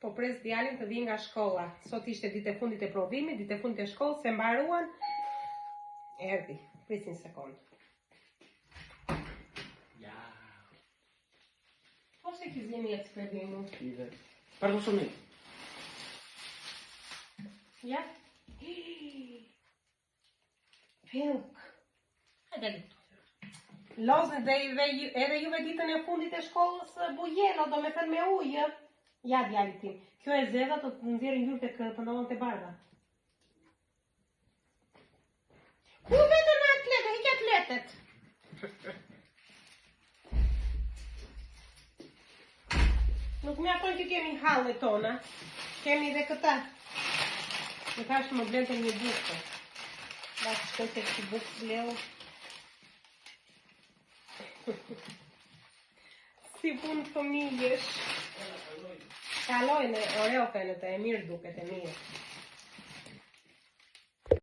Po pres djalin të vijë nga shkolla. Sot ishte ditë e fundit e provimit, ditë e fundit e shkollës, se mbaruan. Erdhi, prit një sekond. Ja. Po se ki zimi e të skredimu. Ide. Për të shumë. Ja. Pellk. Hajde këtu. Lozni dhe, dhe edhe juve ditën e fundit e shkollës bujelo, do me thënë me ujë. Ja, djalit tim. Kjo e zeza të të nxjerrë ngjyrë tek pantallonat e bardha. Ku vetën në atletë, hiq atletet. Nuk mjafton që kemi hallet tona, kemi dhe këta. Më thash më blente një bukë. Ba të shkoj se që bukë bleu. si punë fëmijësh. Kalojnë, oreo fenët, e mirë duket, e mirë.